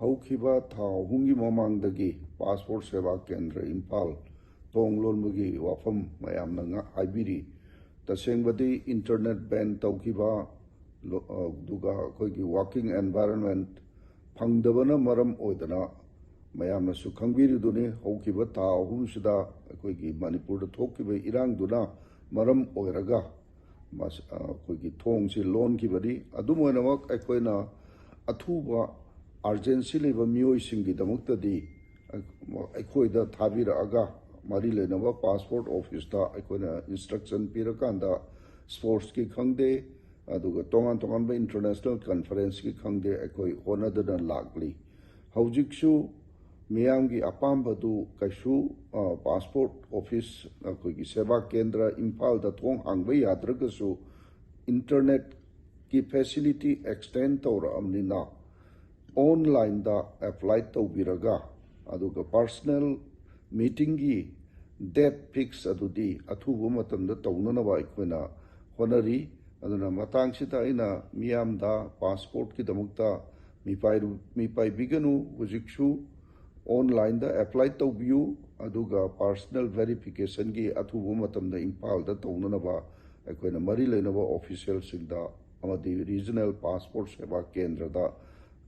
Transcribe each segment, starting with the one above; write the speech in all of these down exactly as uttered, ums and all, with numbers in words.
ꯍꯧꯈꯤꯕ ꯊꯥ ꯑꯍꯨꯝꯒꯤ ꯃꯃꯥꯡꯗꯒꯤ ꯄꯥꯁꯄꯣꯔꯠ ꯁꯦꯕꯥ ꯀꯦꯟꯗ꯭ꯔ ꯏꯝꯐꯥꯜ ꯊꯣꯡ ꯂꯣꯟꯕꯒꯤ ꯋꯥꯐꯝ ꯃꯌꯥꯝꯅ ꯉ- ꯍꯥꯏꯕꯤꯔꯤ꯫ ꯇꯁꯦꯡꯕꯗꯤ ꯏꯟꯇꯔꯅꯦꯠ ꯕꯦꯟ ꯇꯧꯈꯤꯕ, ꯂꯣ- ꯑ, ꯑꯗꯨꯒ ꯑꯩꯈꯣꯏꯒꯤ ꯋꯥꯔꯀꯤꯡ ꯑꯦꯟꯚꯥꯏꯔꯟꯃꯦꯟ ꯐꯪꯗꯕꯅ ꯃꯔꯝ ꯑꯣꯏꯗꯅ ꯃꯌꯥꯝꯅꯁꯨ ꯈꯪꯕꯤꯔꯤꯗꯨꯅꯤ꯫ ꯍꯧꯈꯤꯕ ꯊꯥ ꯑꯍꯨꯝꯁꯤꯗ ꯑꯩꯈꯣꯏꯒꯤ ꯃꯅꯤꯄꯨꯔꯗ ꯊꯣꯛꯈꯤꯕ ꯏꯔꯥꯡꯗꯨꯅ ꯃꯔꯝ ꯑꯣꯏꯔꯒ ꯃꯁ- ꯑ, ꯑꯩꯈꯣꯏꯒꯤ ꯊꯣꯡꯁꯤ ꯂꯣꯟꯈꯤꯕꯅꯤ꯫ ꯑꯗꯨꯝ ꯑꯣꯏꯅꯃꯛ ꯑꯩꯈꯣꯏꯅ ꯑꯊꯨꯕ ꯑꯥꯔꯖꯦꯟꯁꯤ ꯂꯩꯕ ꯃꯤꯑꯣꯏꯁꯤꯡꯒꯤꯗꯃꯛꯇꯗꯤ ꯑꯩꯈꯣꯏꯗ ꯊꯥꯕꯤꯔꯛꯑꯒ ꯃꯔꯤ ꯂꯩꯅꯕ ꯄꯥꯁꯄꯣꯔꯠ ꯑꯣꯐꯤꯁꯇ ꯑꯩꯈꯣꯏꯅ ꯏꯟꯁꯇ꯭ꯔꯛꯁꯟ ꯄꯤꯔꯀꯥꯟꯗ ꯁ꯭ꯄꯣꯔꯠꯁꯀꯤ ꯈꯪꯗꯦ, ꯑꯗꯨꯒ ꯇꯣꯉꯥꯟ ꯇꯣꯉꯥꯟꯕ ꯏꯟꯇꯔꯅꯦꯁꯅꯦꯜ ꯀꯟꯐꯔꯦꯟꯁꯀꯤ ꯈꯪꯗꯦ, ꯑꯩꯈꯣꯏ ꯍꯣꯠꯅꯗꯨꯅ ꯂꯥꯛꯂꯤ꯫ ꯍꯧꯖꯤꯛꯁꯨ ꯃꯤꯌꯥꯝꯒꯤ ꯑꯄꯥꯝꯕꯗꯨ ꯀꯩꯁꯨ, ꯑ, ꯄꯥꯁꯄꯣꯔꯠ ꯑꯣꯐꯤꯁ, ꯑꯩꯈꯣꯏꯒꯤ ꯁꯦꯕꯥ ꯀꯦꯟꯗ꯭ꯔ ꯏꯝꯐꯥꯜꯗ ꯊꯣꯡ ꯍꯥꯡꯕ ꯌꯥꯗ꯭ꯔꯒꯁꯨ ꯏꯟꯇꯔꯅꯦꯠꯀꯤ ꯐꯦꯁꯤꯂꯤꯇꯤ ꯑꯦꯛꯁꯇꯦꯟ ꯇꯧꯔꯛꯑꯕꯅꯤꯅ ꯑꯣꯟꯂꯥꯏꯟꯗ ꯑꯦꯄ꯭ꯂꯥꯏ ꯇꯧꯕꯤꯔꯒ ꯑꯗꯨꯒ ꯄꯥꯔꯁꯣꯅꯦꯜ ꯃꯤꯇꯤꯡꯒꯤ ꯗꯦꯠ ꯐꯤꯛꯁ ꯑꯗꯨꯗꯤ ꯑꯊꯨꯕ ꯃꯇꯝꯗ ꯇꯧꯅꯅꯕ ꯑꯩꯈꯣꯏꯅ ꯍꯣꯠꯅꯔꯤ꯫ ꯑꯗꯨꯅ ꯃꯇꯥꯡꯁꯤꯗ ꯑꯩꯅ ꯃꯤꯌꯥꯝꯗ ꯄꯥꯁꯄꯣꯔꯠꯀꯤꯗꯃꯛꯇ ꯃꯤꯄꯥꯏꯔꯨ- ꯃꯤꯄꯥꯏꯕꯤꯒꯅꯨ, ꯍꯧꯖꯤꯛꯁꯨ ꯑꯣꯟꯂꯥꯏꯟꯗ ꯑꯦꯄ꯭ꯂꯥꯏ ꯇꯧꯕꯤꯌꯨ, ꯑꯗꯨꯒ ꯄꯥꯔꯁꯣꯅꯦꯜ ꯚꯦꯔꯤꯐꯤꯀꯦꯁꯟꯒꯤ ꯑꯊꯨꯕ ꯃꯇꯝꯗ ꯏꯝꯐꯥꯜꯗ ꯇꯧꯅꯅꯕ ꯑꯩꯈꯣꯏꯅ ꯃꯔꯤ ꯂꯩꯅꯕ ꯑꯣꯐꯤꯁꯤꯌꯦꯜꯁꯤꯡꯗ ꯑꯃꯗꯤ ꯔꯤꯖꯅꯦꯜ ꯄꯥꯁꯄꯣꯔꯠ ꯁꯦꯕꯥ ꯀꯦꯟꯗ꯭ꯔꯗ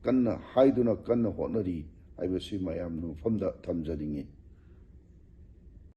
ꯀꯟꯅ ꯍꯥꯏꯗꯨꯅ ꯀꯟꯅ ꯍꯣꯠꯅꯔꯤ ꯍꯥꯏꯕꯁꯤ ꯃꯌꯥꯝ ꯃꯐꯝꯗ ꯊꯝꯖꯅꯤꯡꯏ꯫